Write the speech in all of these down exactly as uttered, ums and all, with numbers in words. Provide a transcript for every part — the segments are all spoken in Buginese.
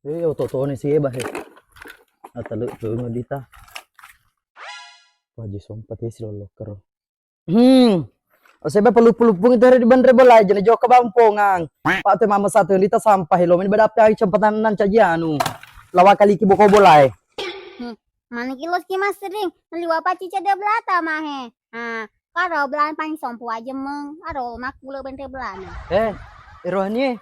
Eh, oto-otone si Eba, he. Atale tu ngadita. Wah, Haji Sompa te si lolokero. Hmm. Oseba peluppu-luppungi tero di benre bolae, jena jokka bampongang. Pak te mama satu lita sampah, lo meni badapi ai cempatan nan caji anu. Lawa kaliki boko bolae. Hmm. Maniki loski massering, naliwa paci cedde belata mahe. Ha, karo belan pani sompu ajemeng, aro makkule benre belana. Eh, Rohani, eh,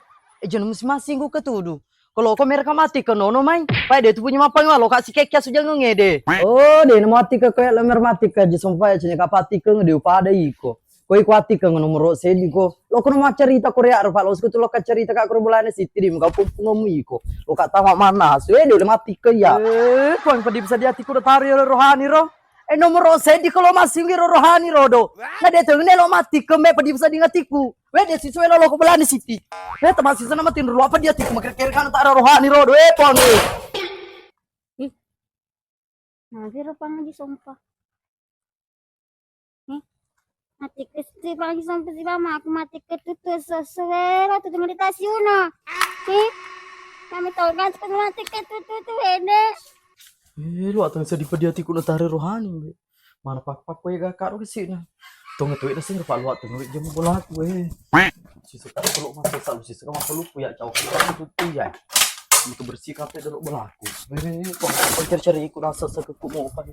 jena masing-masing ku ketudu. Kalau ko mereka mati ke nono mai, pai de tu punya mapang lo kak si kekya sujangeng ede. Oh, de na mati ke koyak lo mer mati ke aja sompa ya cenya kapati ke ngede upada iko. Ko iko ati ke nomor sedi ko. Lo kono maccarita Korea ro, Pak, lo sekutu lo kaccarita kak Korea bolana Siti di muka pung-, pungemu iko. Lo kak tama mana asu, eh, de udah mati ke ya. Eh, ko yang pedih bisa di atiku udah taruh ya Rohani ro. Eh, nomor sedi ko lo masih wiro Rohani ro do. Na de tu ne lo mati ke me pedih bisa di ngatiku. We, de siswa lo loko belani Siti. We, teman siswa nama tinro lo apa dia tiku makere-kere kan tak ada Rohani ro do. Eh, pang, eh. Ih. Nah, viro pang aja sompa. Ih. Mati ke si pang aja sompa si mama aku mati ke tutu sesuai lo tutu meditasi uno. Ih. Kami tahu kan mati ke tutu tu ede. Eh, lo atau sedih pedih atiku lo tare Rohani, be. Mana pakpak koe ga karo kesina. Tong tuwe da sing rupa luat tong we jam bolaku, eh. Sisa karo pelu masuk salu sisa kama pelu ku ya cau kita tutu ya. Untuk bersih kafe dulu bolaku. Eh, kok cari-cari ikut rasa sekeku mau apa.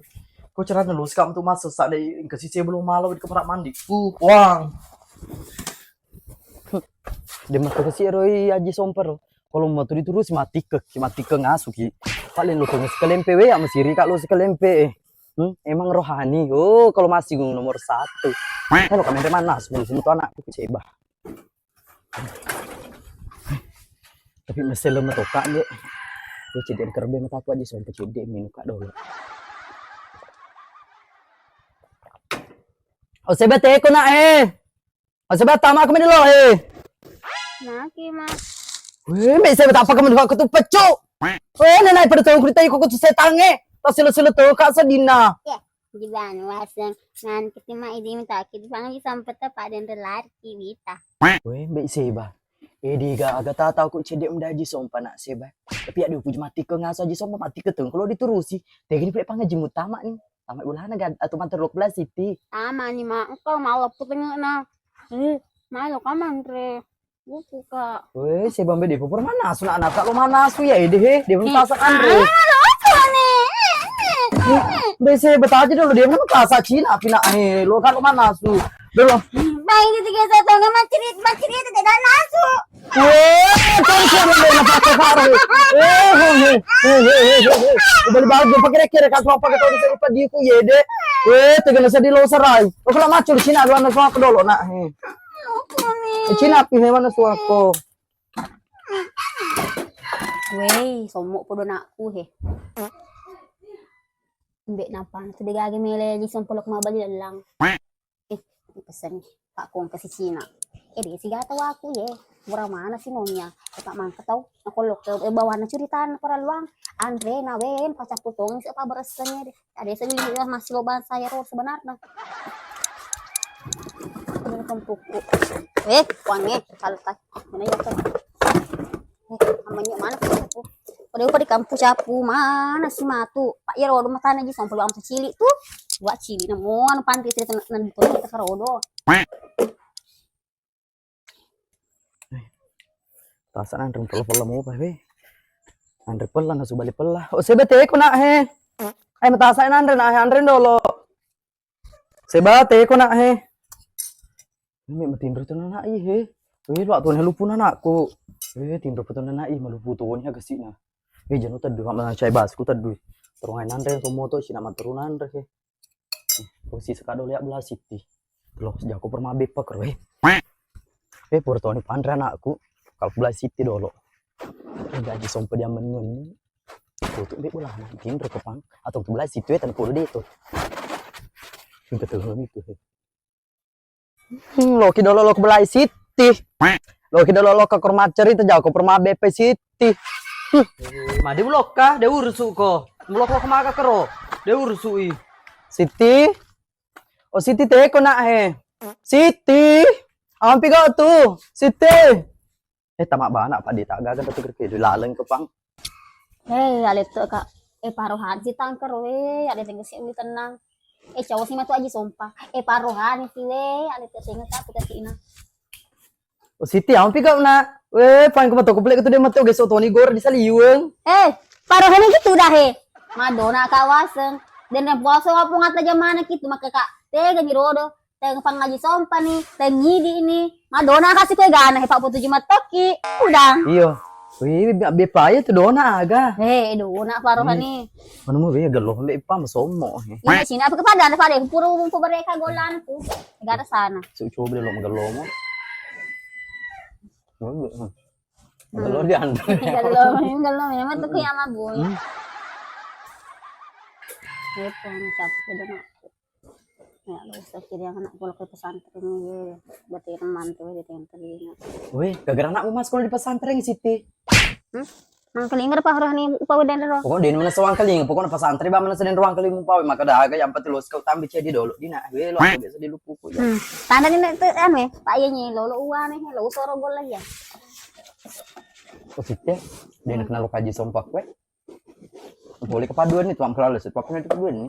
Kok cara nelu sekam tu masuk sa dai engka sise belum malam di kamar mandi. Ku, wang. De makkekesi ero i Aji Sompa ro. Kalau mau tu diturusi matikkekki, matikkeng asuki. Paling lo tong sikalempe we, ama siri kak lo sikalempe. Hmm, emang Rohani. Oh, kalau masih nomor satu. Kalau kami mana sebelum semua tu anakku kecewa. Tapi mesel lo metoka nge. Lo cedek kerbe mataku Aji Sompa cedek minu kak dolo. Oh, sebete ko nak eh. Masa bata maka meni lo, eh. Naki, Mas. Weh, me saya bata apa kamu dua ketu pecu. Weh, nenai pada tahu cerita iko ketu setange. Tas sila-sila tahu kak sedina. Ya, jiban waseng ngan ketima idi minta ki dipangi sampet pak dan relaki bita. Weh, be seba. Eh, diga aga ta tahu ku cedek mendaji sompa nak seba. Tapi ada uji mati ke ngaso aja sompa mati ke tuh. Kalau diturusi, tegini pule pangaji mutama nih. Tamat ulana gad atau mantar lok belas Siti. Tama ni ma engkau mau aku tengok na. Eh, mai lo kaman re. Buku kak. Weh, saya bambe di pupur mana asu nak anak lo mana asu ya ede he dia belum tasak andre. Be saya betaja dulu dia belum tasak Cina pina he lo kalau mana asu. Dulu. Baik itu tiga satu nggak manciri manciri itu tidak masuk. Weh, tong siapa yang nak pakai karo? Eh, he, he, he. Balik-balik, pakai kira-kira, kan, pakai tong siapa di ku, ye, deh. Eh, tegana sedih lo serai. Lo kena macul Cina, lu anak suaka dolo, nak. He. Cina, pi, he, mana suaka? Weh, somok podo nakku, he. Mbek napa, tu degage mele, di sempelok mabali lelang. Eh, pesenni. Pak kong ke si Cina. Eh, dia si gata waku ye. Murah mana si nonya? Kata mangka tau. Aku lo ke eh, bawana cerita na para luang. Andre na wen pacapu tong si apa beresennya deh. Ada saya lihat masih lo bangsa ya roh sebenarnya. Ini kempuku. Eh, wangi kalau tak mana ya kan. Eh, amanya mana aku? Pada upa di kampung capu mana si matu? Pak ya rodo matana ji sampai lu amsa cilik tuh. Dua cilik namo anu pantri cerita nanti kita karodo. Tasa nanre pella-pella mopa we. Nanre pella nasu bali pella. Oh seba teko nak he. Ayo matasa nanre nak he anre dolo. Seba teko nak he. Ini matinro tu anak i he. Weh luak tu lupu anakku. Weh tinro tu anak i malupu tu ni aga sina. Weh janu teddu mak cai basku teddu. Terungai nanre to moto sina materunanre he. Posisi kado liak belah Siti. Lo jako permabe pak roe. Eh pura toni panre anakku. Kalau belah Siti dolo. Gaji sompe dia menun. Tutup be bola tinro kepang atau belah Siti ya tadi kudu deh tuh. Minta tolong itu. Hmm, loki dolo lo belai Siti. Loki dolo lo ke kurma cerita jauh ke perma B P Siti. Hmm. Madi ulokka, de urusu ko. Ulok lo kemaga kero. De urusu i. Siti. Oh Siti teko nak he. Siti. Ampi kau tu. Siti. Eh tamak bana pak di tak gaga tu kerke laleng ke pang. Eh, aletto, Kak. Eh, parohan si tangkero, eh, ada tengke si uli tenang. Eh, cowok si matu Aji Sompa. Eh, parohan si, we, aletto tengke tapi kasina. Oh, Siti, ampi kau na. We, paling ko matoko pelek tu de matto geso toni gor di saliweng. Eh, parohan gitu dah, he. Madona kawaseng. Dan yang puasa wapung ata jamana gitu, maka Kak. Tega ni rodo. Teng pangaji sompa ni, teng idi ni. Madona kasi kue gana, he, empat puluh tujuh matoki. Udang. Iyo. Wih, be-, bepa aja tu dona aga. He, dona paroha ni. Mana mau be gelo be pa masommo, he. Ini sini apa kepada, ada pada pura umum mereka golan tu. Gak ada sana. Su coba dulu magelomo. Gelo, hmm. Gelo di anda. Gelo, gelo memang tuh kayak mabuk. Hmm. Gitu, cap udah mak. Ya, lo usah kiri yang anak kalau ke pesantren ni, ye. Berarti teman tu, dia yang telinga. Weh, gara-gara anakmu mas sekolah di pesantren, Siti. Hmm? Mang kelinga apa roh ni upa wedan roh? Pokoknya dia mana sewang keling, pokoknya pesantren ba mana sedang ruang keling upa, maka dah aga yang penting lo sekau tambi cedi dulu. Dina, weh, lo biasa di lupuku ya. Hmm. Tanda ni tu, anu, eh, Pak Ye ni, lo, lo uwa ni, lo usoro gol lagi ya. Oh, Siti, dia nak kenal lo kaji sompak, weh. Boleh kepaduan ni, tuang kelala, sebab kena kepaduan ni.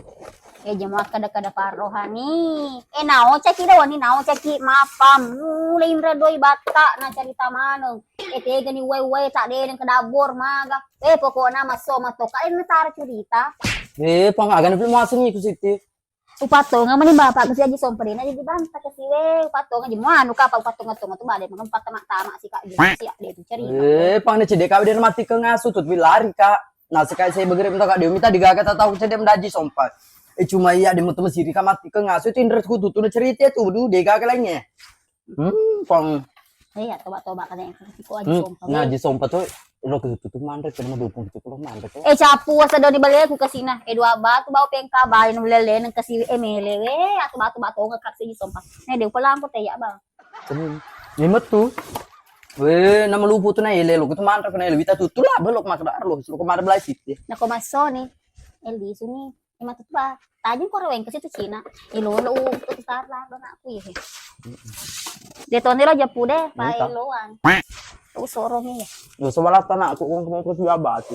Eh, jama kada-kada paroha ni. Eh, nao caki dah ni, nao caki mapam. Mulai indra doi batta na cerita maneng. Eh, tega ni uwai-uwai tak deneng kedabor maga. Eh, pokokna maso matoka, eh, natara cerita. Eh, pang aga na film asli ni ku Siti. Upatonga mani bapak ku si Aji Sompa dena jadi banta ke siwe. Upatonga je muanu kapa upatonga-tonga tu bade maka patama-tama si Kak Jun si ade tu cerita. Eh, pang na cedek kau dia mati ke ngasu tu lari, Kak. Nah, sekai saya begerem tak dia minta digaga tak tahu cedek mendaji Sompa. Eh, cuma iya dia mutu mesiri ka mati ke ngasu tu indra kutu tu na cerita tu du digaga lainnya. Hmm, pang. Eh, ya, toba-toba kada yang kasih ko Aji Sompa. Nah, Aji Sompa tu lo ke tu manre ke mana dukung tu lo manre tu. Eh, capu asa doni baleku kasina. Eh, dua batu bau pengka balen lele nang kasi eh mele we atau batu-batu nggak kasih Aji Sompa. Nah, dia pulang aku teh ya bang. Senin. Ni metu. We, nama lupu tu na ele lo tu manre ke na ele wita tu tu lah belok mak dar lo. Lo ke mana belai siti. Nah, ko masoni. Eli suni. Ima tu ba, tajung koro weng ke situ Cina. Ilo lo u tu tar lar do nak ku ye. De toni lo japu de, pa eloan. Tu soro mi. Lo sebelah tanah aku kong kong ke sudah batu.